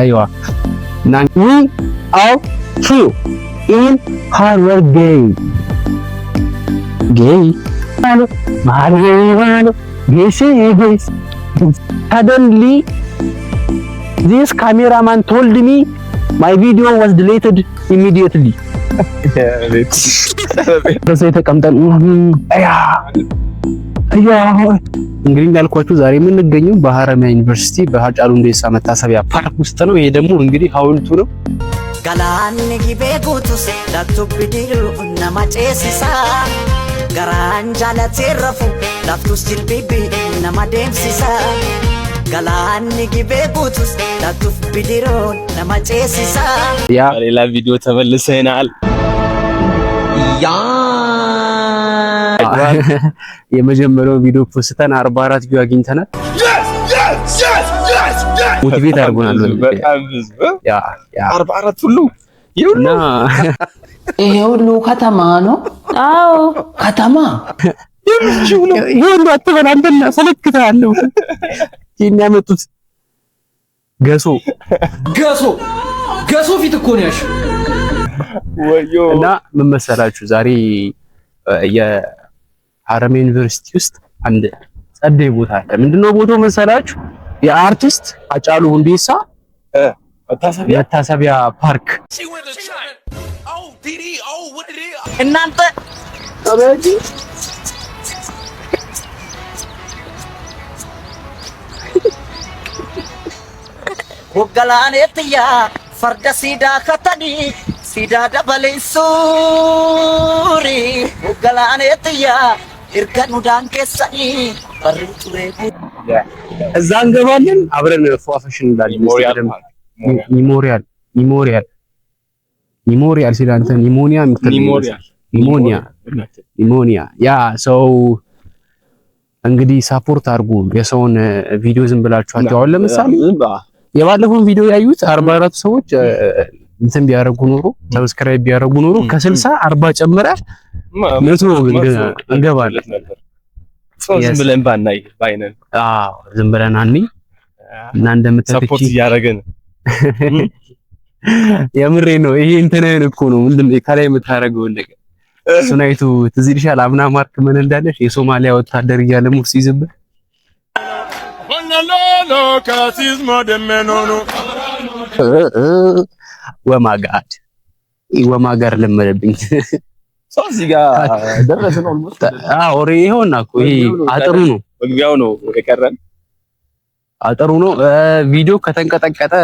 አይዋ እና we are here in Hararghe ጌይ suddenly this cameraman told me my video was deleted immediately. በዛ የተቀምጠን እንግዲህ እንዳልኳችሁ ዛሬ የምንገኘው በሀረማያ ዩኒቨርሲቲ በሃጫሉ ሁንዴሳ መታሰቢያ ፓርክ ውስጥ ነው። ይሄ ደግሞ እንግዲህ ሐውልቱ ነው። Galaanni gibee guutus laftubbi diru nama ceesisa. Garaan jaalatee rafu laftus jilbibbi nama deemsisa. Galaanni gibee guutus laftuf bidiruun nama ceesisa. ያ በሌላ ቪዲዮ ተመልሰናል። የመጀመሪያው ቪዲዮ ፖስተን 44 view አግኝተናል። Motivate አድርጎናል። በጣም ብዙ። Yeah. 44 ሁሉ ይሁሉ። እና ይሄ ሁሉ ከተማ ነው። አዎ። ከተማ። ይሄ ሁሉ አትበል አንተና ሰለክተሃለሁ። የሚያመጡት ገሶ። ገሶ ገሶ ፊት እኮ ነው ያልሽው። ወዮ። እና ምን መሰላችሁ፣ ዛሬ የሀረማያ ዩኒቨርሲቲ ውስጥ አንድ ጸዴ ቦታ አለ። ምንድነው ቦታው መሰላችሁ? የአርቲስት ሃጫሉ ሁንዴሳ መታሰቢያ። መታሰቢያ ፓርክ። እናንተ። Hoggalaaneetiyyaa farda siidaa katanii siidaa dabalee suuri. Hoggalaaneetiyyaa erga nu daangeessanii barri turee. እዛ እንገባለን፣ አብረን ፏፈሽ እንላለን። Memorial ፓርክ። Memorial, memorial, memorial ሲል አንተ pneumonia የምትል። Memorial. Pneumonia, pneumonia. Yeah, so እንግዲህ support አድርጉ። የሰውን ቪዲዮ ዝም ብላችሁ አሁን ለምሳሌ የባለፈውን ቪዲዮ ያዩት 44 ሰዎች እንትን ቢያደርጉ ኖሮ፣ subscribe ቢያደርጉ ኖሮ ከ60 40 ጨምረህ 100 እንገባለን። ሰው ዝም ብለን ባናይ ባይነን። አዎ፣ ዝም ብለን አኒ እና እንደምታዩት Support እያደረገን። የምሬ ነው። ይሄ እንትንህን እኮ ነው፣ ምንድን ነው ከላይ የምታደርገውን ነገር እሱን አይቶ ትዝ ይልሻል። አምና ማርክ ምን እንዳለሽ የሶማሊያ ወታደር እያለ ሙድ ሲይዝብህ። ወማጋድ ወማጋር ለመደብኝ። ሰው እዚህ ጋር ደረስን almost። አዎ፣ ኦሬ ይኸውና እኮ ይሄ አጥሩ ነው። መግቢያው ነው የቀረን። አጥሩ ነው። ቪዲዮ ከተንቀጠቀጠ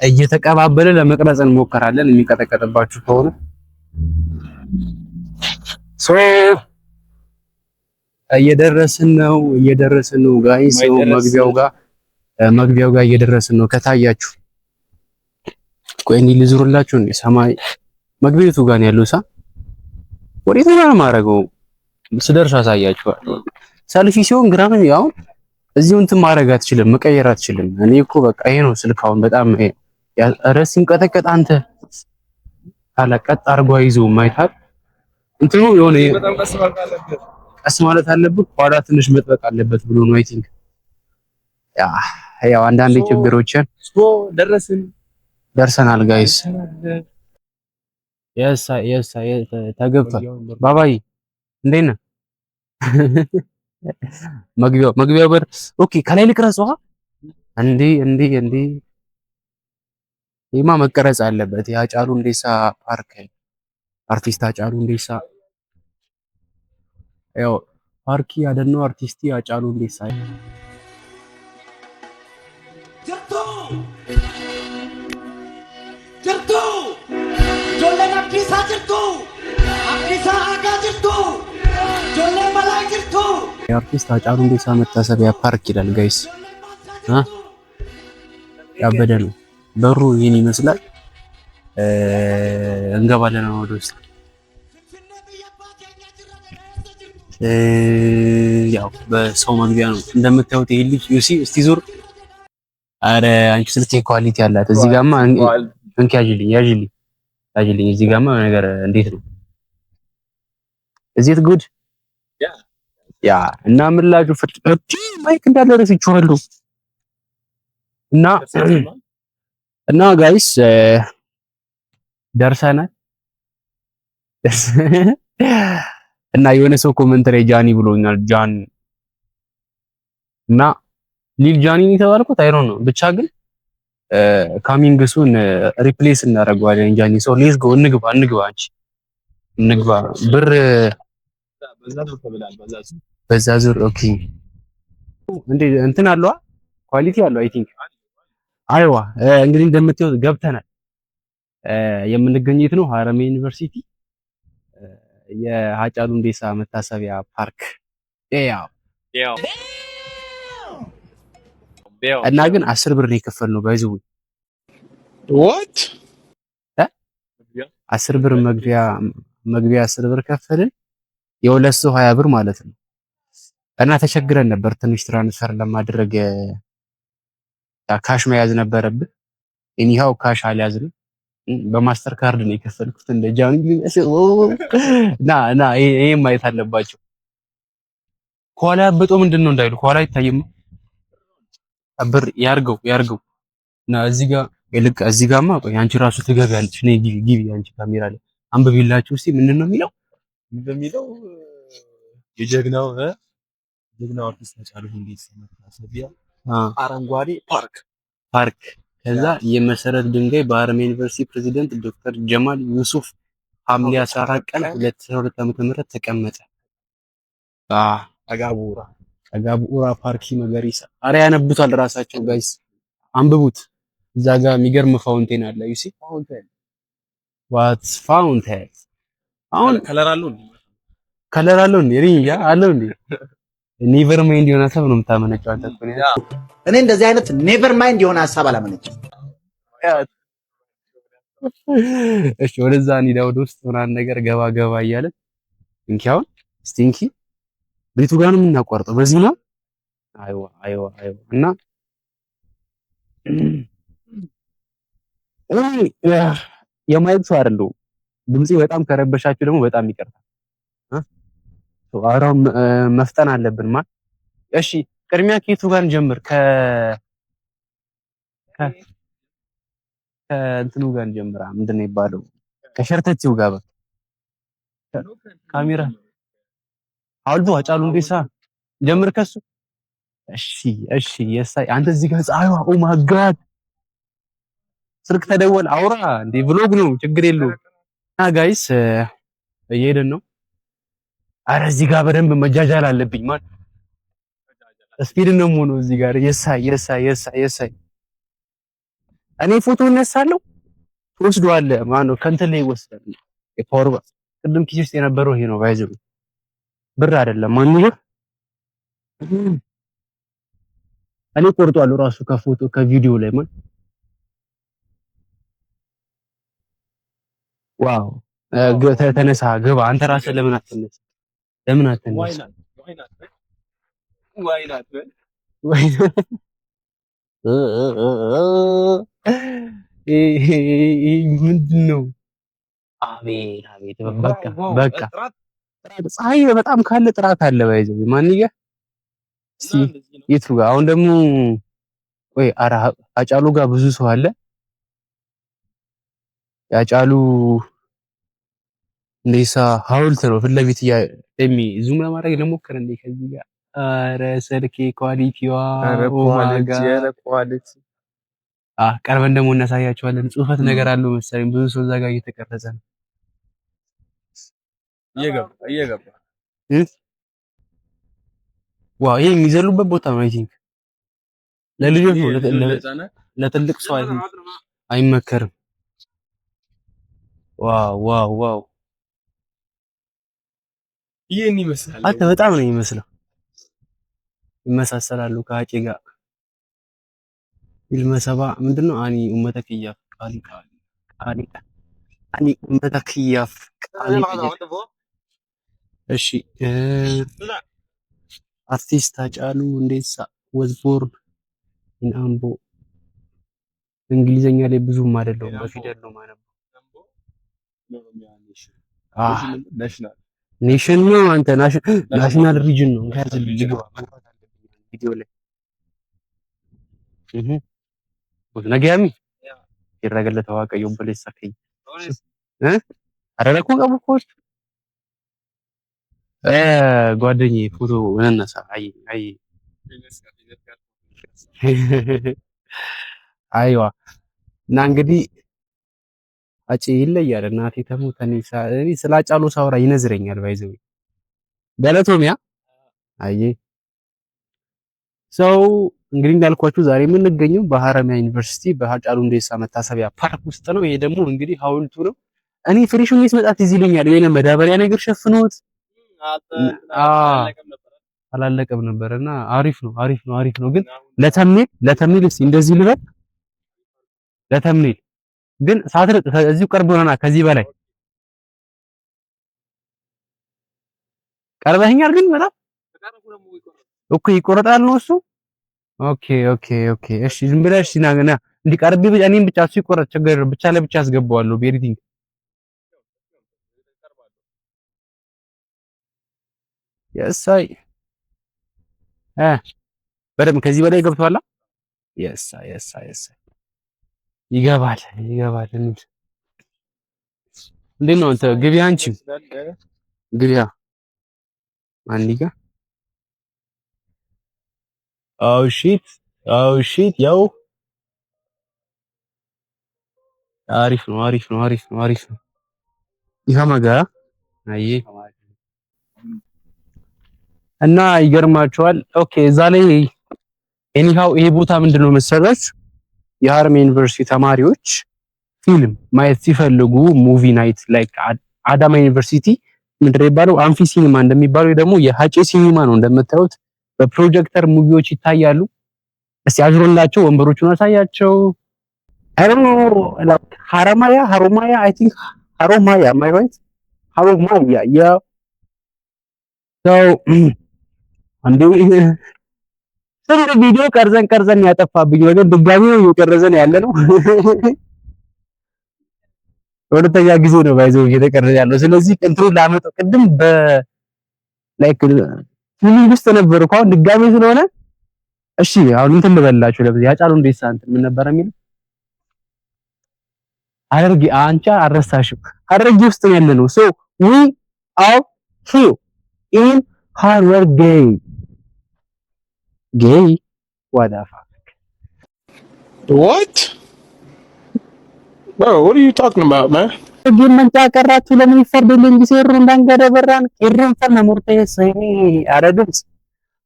እየተቀባበለ ለመቅረጽ እንሞክራለን። የሚቀጠቀጥባችሁ ከሆነ so እየደረስን ነው፣ እየደረስን ነው guys። መግቢያው ጋር እየደረስን ነው። ከታያችሁ ቆይ እንዲህ ልዙርላችሁ እንዴ? ሰማይ መግቢያቱ ጋር ነው ያለው። ሳ ወዴት ነው የማደርገው? ስደርስ አሳያችኋለሁ። ሰልፊ ሲሆን ግራም ያው እዚሁ እንትን ማድረግ አትችልም፣ መቀየር አትችልም። እኔ እኮ በቃ ይሄ ነው ስልክ አሁን በጣም ኧረ ሲንቀጠቀጥ አንተ ካለቀጥ አድርጎ አይዞ ማይታል እንትኑ የሆነ ቀስ ማለት አለብህ፣ ኋላ ትንሽ መጥበቅ አለበት ብሎ ነው I think። Yeah, ያው አንዳንድ ችግሮችን ደረስን። ደርሰናል guys። Yes, ተገብቷል። ባባይ እንዴት ነህ? መግቢያው በር okay። ከላይ ልቅረጽ። እንዴ እንዴ እንዴ፣ ይማ መቀረጽ አለበት። የሃጫሉ ሁንዴሳ ፓርክ፣ አርቲስት ሃጫሉ ሁንዴሳ፣ ያው paarkii yaadannoo አርቲስት ሃጫሉ ሁንዴሳ። Jirtu! Jirtu! Ijoolleen Abdiisaa jirtu! Abdiisaa Aagaa jirtu! Ijoolleen Balaa jirtu! የአርቲስት ሃጫሉ ሁንዴሳ መታሰቢያ ፓርክ ይላል guys። ያበደ ነው። በሩ ይህን ይመስላል። እንገባለን ወደ ውስጥ። ያው በሰው መግቢያ ነው እንደምታዩት። ይሄ ልጅ ዩሲ እስቲ ዙር። አረ አንቺ ስልክ quality አላት። እዚህ ጋማ እንኪ ያዥልኝ፣ ያዥልኝ፣ ያዥልኝ። እዚህ ጋማ ነገር እንዴት ነው? Is it good? Yeah. እና ምን ላችሁ ፍጥ mic እንዳለ ረስቼዋለሁ። እና guys ደርሰናል። እና የሆነ ሰው comment ላይ ጃኒ ብሎኛል። ጃን እና ሊል ጃኒ ነው የተባልኩት፣ I don't know፣ ብቻ ግን coming soon replace እናደርገዋለን ጃኒ። So let's go፣ እንግባ እንግባ፣ አንቺ እንግባ። ብር በዛ ዙር፣ okay። እንዴ እንትን አለዋ፣ quality አለው I think። አይዋ እንግዲህ እንደምታዩት ገብተናል። የምንገኘው የት ነው? ሀረማያ ዩኒቨርሲቲ የሀጫሉ ሁንዴሳ መታሰቢያ ፓርክ ያው እና ግን 10 ብር ነው የከፈልነው by the way። What? 10 ብር መግቢያ፣ 10 ብር ከፈልን። የሁለት ሰው 20 ብር ማለት ነው። እና ተቸግረን ነበር ትንሽ፣ transfer ለማድረግ cash መያዝ ነበረብን። Anyhow cash አልያዝንም። በማስተር ካርድ ነው የከፈልኩት። እንደ ጃኒ እና እና ይሄን ማየት አለባቸው። ከኋላ ያበጠው ምንድን ነው እንዳይሉ፣ ከኋላ አይታይም። ብር ያርገው ያርገው። እና እዚህ ጋር ልክ እዚህ ጋርማ ቆይ አንቺ ራሱ ትገቢያለሽ። ነይ ግቢ ግቢ። አንቺ ካሜራ ላይ አንብቢላችሁ እስቲ፣ ምንድን ነው የሚለው? እንደሚለው የጀግናው ጀግናው አርቲስት ሃጫሉ ሁንዴሳ መታሰቢያ አረንጓዴ ፓርክ። ፓርክ። ከዛ የመሰረት ድንጋይ በሀረማያ ዩኒቨርሲቲ ፕሬዚደንት ዶክተር ጀማል ዩሱፍ ሐምሌ 14 ቀን 2012 ዓ.ም ተቀመጠ። አጋቡራ። Dhagaa paarkii magariisa። አረ ያነቡታል ራሳቸው፣ guys አንብቡት። እዛ ጋር የሚገርም fountain አለ። You see what fountain? አሁን color አለው እንዴ? Color አለው እንዴ? እኔ እንጃ አለው እንዴ? Never mind የሆነ ሀሳብ ነው የምታመነጨው አንተ እኮ። እኔ እንደዚህ አይነት never mind የሆነ ሀሳብ አላመነጭም። እሺ ወደዛ እንሂድ፣ ወደ ውስጥ ምናምን ነገር ገባ ገባ እያለን። እንኪ አሁን እስቲ እንኪ፣ ቤቱ ጋር ነው የምናቋርጠው። በዚህ ነው። አይዋ አይዋ አይዋ። እና እኔ የ mic ሰው አይደለሁም። ድምፄ በጣም ከረበሻችሁ ደግሞ በጣም ይቅርታ። አሁን መፍጠን አለብን ማ እሺ ቅድሚያ ከየቱ ጋር እንጀምር? ከእንትኑ ጋር እንጀምራ። ምንድን ነው የሚባለው? ከሸርተቴው ጋር፣ በቃ ካሜራ ሐውልቱ ሃጫሉ ሁንዴሳ ጀምር ከሱ። እሺ እሺ። የሳይ አንተ እዚህ ጋር ፀሐይዋ፣ oh my God። ስልክ ተደወል፣ አውራ እንዴ፣ vlog ነው፣ ችግር የለውም። እና guys እየሄድን ነው። አረ እዚህ ጋር በደንብ መጃጃል አለብኝ፣ man speed ነው የምሆነው እዚህ ጋር። የሳይ የሳይ የሳይ የሳይ። እኔ ፎቶ እነሳለሁ፣ ትወስደዋለህ። ማነው ከእንትን ላይ ይወስዳል። የ power ቅድም ኪስ ውስጥ የነበረው ይሄ ነው። By the way ብር አይደለም። ማን ይሄ? እኔ ቆርጧለሁ ራሱ ከፎቶ ከቪዲዮ ላይ፣ man። Wow፣ ተነሳ ግባ። አንተ ራስህ ለምን አትነሳ? ለምን አትነሳ? Why not? ወይ ምንድን ነው? አቤት አቤት! በቃ በቃ፣ ፀሐይ በጣም ካለ ጥራት አለ። By the way ማንዬ እስቲ የቱ ጋር አሁን ደግሞ? ወይ ኧረ ሃጫሉ ጋር ብዙ ሰው አለ። የሃጫሉ ሁንዴሳ ሐውልት ነው ፊት ለፊት። እሚ zoom ለማድረግ ልሞክር እንዴ ከዚህ ጋር? ኧረ ስልኬ quality ዋ፣ oh my God። ቀርበን ደግሞ እናሳያቸዋለን። ጽሁፈት ነገር አለው መሰለኝ፣ ብዙ ሰው እዛ ጋር እየተቀረጸ ነው። እየገባ እየገባ። Wow፣ ይሄ የሚዘሉበት ቦታ ነው። I think ለልጆች ነው፣ ለትልቅ ሰው I think አይመከርም። Wow wow wow! ይሄን ይመስላል። አንተ በጣም ነው የሚመስለው። ይመሳሰላሉ ከአጬ ጋር። Ilma sabaa ምንድነው? Ani ummata kiyyaaf qaalii qaalii ani ummata kiyyaaf qaalii። እሺ፣ አርቲስት ሃጫሉ ሁንዴሳ was born in አምቦ። እንግሊዘኛ ላይ ብዙም አይደለሁም፣ በፊደል ነው የማነበው። Nation ነው አንተ፣ national region ነው። ያዝልኝ፣ ልግባ፣ መግባት አለብኝ ቪዲዮ ላይ። Nagayami irra galata Waaqayyo, obboleessa keenya. ኧረ rakkoo qabu እኮ። ጓደኛዬ ፎቶ እንነሳ። አይ አይ አይዋ። እና እንግዲህ አጪ ይለያል። እናቴ ተሞተ። እኔ ስለ ሃጫሉ ሳወራ ይነዝረኛል። By the way galatoomi። አይ so እንግዲህ እንዳልኳችሁ ዛሬ የምንገኘው በሀረማያ ዩኒቨርሲቲ በሃጫሉ ሁንዴሳ መታሰቢያ ፓርክ ውስጥ ነው። ይሄ ደግሞ እንግዲህ ሐውልቱ ነው። እኔ fresh ሆኜ ስመጣ ትዝ ይለኛል የሆነ መዳበሪያ ነገር ሸፍኖት አላለቀም ነበር እና አሪፍ ነው፣ አሪፍ ነው፣ አሪፍ ነው። ግን ለ thumbnail እስኪ እንደዚህ ልበል። ለ thumbnail ግን ሳትርቅ እዚሁ ቅርብ ሆነና ከዚህ በላይ ቀርበኸኛል። ግን በጣም እኮ ይቆረጣል ነው እሱ። Okay። እሺ ዝም ብለህ እሺ ና ና እንዲቀርብ ብቻ እኔም ብቻ እሱ ይቆረጥ ችግር ብቻ ለብቻ አስገባዋለሁ በ editing። የሳይ በደምብ ከዚህ በላይ ገብቷል። የሳ ይገባል ይገባል። እንዴት ነው አንተ? ግቢያ አንቺ ግቢያ ማን ጋ? Oh shit, oh shit, yo. አሪፍ ነው፣ አሪፍ ነው፣ አሪፍ ነው፣ አሪፍ ነው። ይኸመጋ አይ እና ይገርማቸዋል። Okay እዛ ላይ anyhow ይሄ ቦታ ምንድነው መሰላችሁ? የሀረማያ ዩኒቨርሲቲ ተማሪዎች ፊልም ማየት ሲፈልጉ movie night like አዳማ ዩኒቨርሲቲ ምንድነው የሚባለው amphi ሲኒማ እንደሚባለው ደግሞ የሀጬ ሲኒማ ነው። እንደምታዩት በ projector movie ዎች ይታያሉ። እስቲ አዙሮላቸው ወንበሮቹን አሳያቸው። I don't know, like ሀረማያ፣ ሀሮማያ፣ I think ሀሮማያ። Am I right? ሀሮማያ፣ yeah. So አንዴ ስንት ቪዲዮ ቀርጸን ቀርጸን ያጠፋብኝ ወገን ድጋሚ ነው እየቀረጸን ያለ ነው። ሁለተኛ ጊዜ ነው by the way እየተቀረጸ ያለው። ስለዚህ እንትኑ ላመጣው ቅድም በ like feeling ውስጥ ነበር እኮ፣ አሁን ድጋሚ ስለሆነ እሺ አሁን እንትን ልበላችሁ። ለብዙ ያጫሉ ሁንዴሳ እንትን ምን ነበር የሚለው? ሐረርጌ አንቺ አልረሳሽም። ሐረርጌ ውስጥ ነው ያለነው። So we are here in ሐረርጌ ጌ what the fuck? What? Bro, what are you talking about, man? መንጫ ቀራችሁ ለምን ይፈርድልኝ ጊዜሩ እንዳንገደበራን ቂርን ፈርነ ሙርቴስ አረ ድምፅ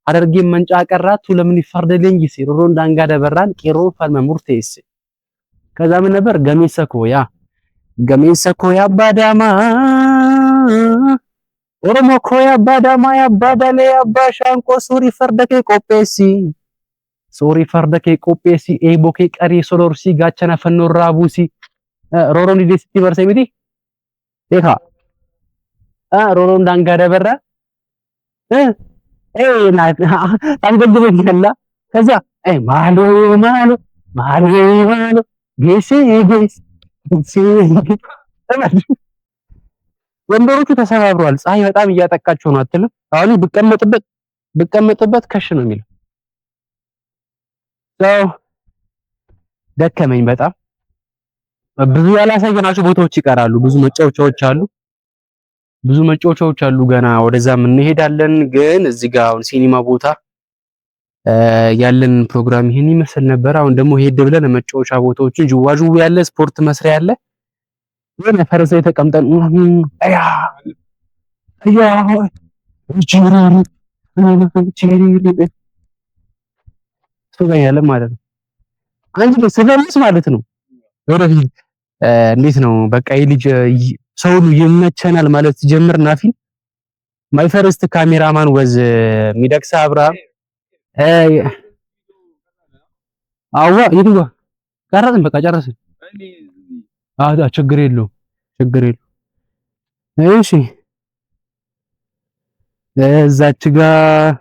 ሐረርጌ መንጫ ቀራችሁ ለምን ይፈርድልኝ ጊዜሩ እንዳንገደበራን ቂሮ ፈርነ ሙርቴስ። ከዛ ምን ነበር? Gameessa koo yaa gameessa koo yaa አባዳማ ኦሮሞ koo yaa አባዳማ yaa አባዳሌ አባ ሻንቆ soorii farda kee qopheessi, soorii farda kee qopheessi, eeboo kee qarii solorsi, gaachana fannoorraa buusi. Rooroon dideessitti barsee miti beekaa rooroon daangaa dabarra ታንገግበኛላ። ከዛ maaloo maaloo maaloo maaloo geesse geesse። ወንበሮቹ ተሰባብረዋል። ፀሐይ በጣም እያጠቃቸው ነው አትልም? አሁን ብቀመጥበት ከሽ ነው የሚለው። So ደከመኝ በጣም። ብዙ ያላሳየናቸው ቦታዎች ይቀራሉ። ብዙ መጫወቻዎች አሉ። ብዙ መጫወቻዎች አሉ። ገና ወደዛም እንሄዳለን። ግን እዚህ ጋር አሁን ሲኒማ ቦታ ያለን ፕሮግራም ይሄን ይመስል ነበር። አሁን ደግሞ ሄድ ብለን መጫወቻ ቦታዎችን ጅዋጅዌ ያለ፣ ስፖርት መስሪያ ያለ፣ የሆነ ፈረስ ላይ ተቀምጠን ያ ያ እሱ ጋር ያለ ማለት ነው። አንቺ ስፈልስ ማለት ነው። ወደፊት እንዴት ነው በቃ ይህ ልጅ ሰው ሁሉ ይመቸናል ማለት ሲጀምር ናፊን my first cameraman was ሚደቅሳ አብርሃም። አዋ የቱ ጋር ቀረጽን? በቃ ጨረስን። አዎ ችግር የለውም፣ ችግር የለውም። እሺ እዛች ጋር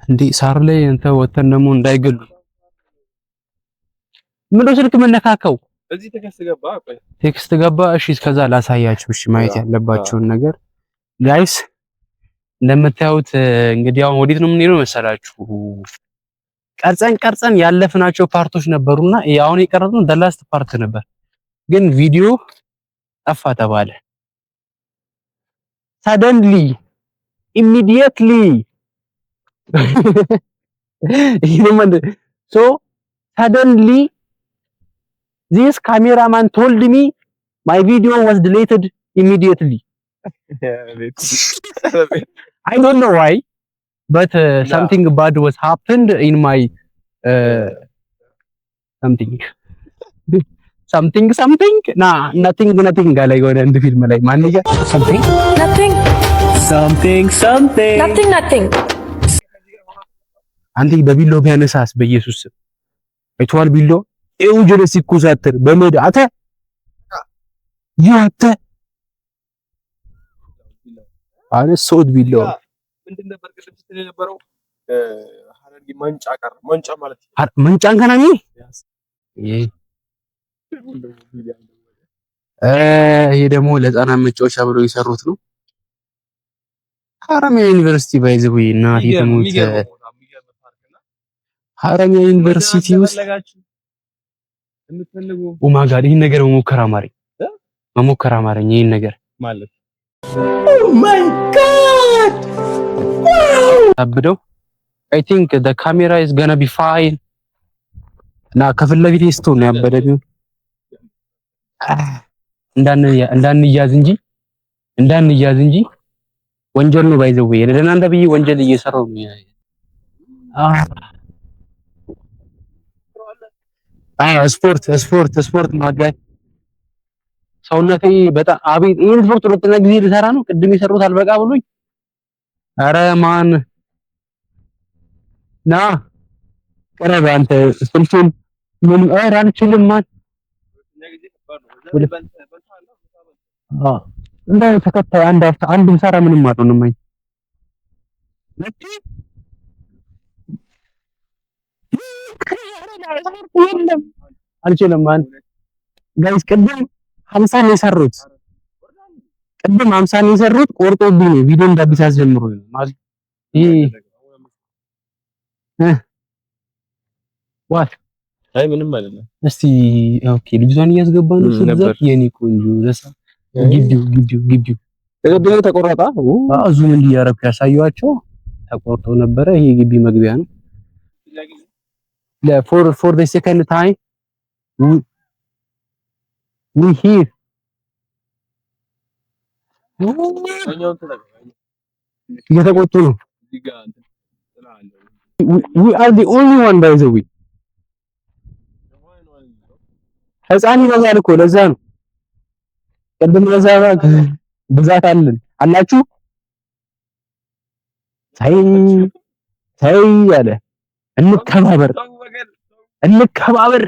እንዴ ሳር ላይ እንተ ወተን ደግሞ እንዳይገሉ። ምንድነው ስልክ የምነካከው? እዚህ text ገባ። ቆይ። Text ገባ። እሺ እስከዛ ላሳያችሁ። እሺ ማየት ያለባችሁን ነገር guys እንደምታዩት እንግዲህ አሁን ወዴት ነው የምንሄደው መሰላችሁ? ቀርጸን ቀርጸን ያለፍናቸው part ኦች ነበሩና አሁን የቀረጽነው the last part ነበር፣ ግን ቪዲዮ ጠፋ ተባለ። Suddenly, immediately so suddenly this cameraman told me my video was deleted immediately. I don't know why, but something bad was happened in my something something something ና nothing nothing ጋር የሆነ እንድ ፊልም ላይ ማን Something. Nothing. Something something. Nothing, nothing. አንተ በቢሎ ቢያነሳስ በኢየሱስ ስም አይተዋል። ቢሎ ይኸው ጀለስ ሲኮሳተር በመድ አተ ያተ አነሳሁት ቢሎ። ምንድን ነበር ቅድም ስትል የነበረው? ሀረርጌ መንጫ ቀረ። መንጫ ማለት መንጫን ከናኒ ይሄ ደግሞ ለህፃናት መጫወቻ ብለው የሰሩት ነው። ሀረማያ ዩኒቨርሲቲ by the way እናቴ ትሙት ሀረማያ ዩኒቨርሲቲ ውስጥ oh my God፣ ይህን ነገር መሞከር አማረኝ፣ መሞከር አማረኝ ይህን ነገር። ማለት Oh my God! አብደው I think the camera is gonna be fine እና ከፊት ለፊቴ ስትሆን ነው ያበደ ቢሆን እንዳንያዝ እንጂ፣ እንዳንያዝ እንጂ ወንጀል ነው። By the way ለእናንተ ብዬ ወንጀል እየሰራው ነው። ስፖርት ስፖርት ስፖርት ማጋይ ሰውነቴ በጣም አቤት። ይሄን ስፖርት ሁለተኛ ጊዜ ልሰራ ነው። ቅድም የሰሩት አልበቃ ብሎኝ። አረ ማን ና ቅረብ አንተ ስልኩን ምን ኧረ አልችልም ማን እንደ ተከታይ አንድ አፍታ አንድ ብሰራ ምንም አልሆንም። አይ የለም አልችልም። ማን guys ቅድም 50 ነው የሰሩት። ቅድም 50 ነው የሰሩት። ቆርጦብኝ ነው ቪዲዮ እንደ አዲስ አስጀምሮ ነው ማለት ይሄ what? አይ ምንም አይደለም። እስቲ okay፣ ልጅቷን እያስገባ ነው ነበር። የኔ ቆንጆ ለሳ ግቢው ግቢው ግቢው ተገድሎ ተቆረጣ። አዎ zoom እንዲህ እያደረኩ ያሳየኋቸው ተቆርጦ ነበረ። ይሄ ግቢ መግቢያ ነው። For the second time we here እየተቆጡ ነው። We are the only one, by the way. ህፃን ይበዛል እኮ ለዛ ነው። ቅድም ለዛ ብዛት አለን አላችሁ። ተይ ተይ አለ። እንከባበር እንከባበር።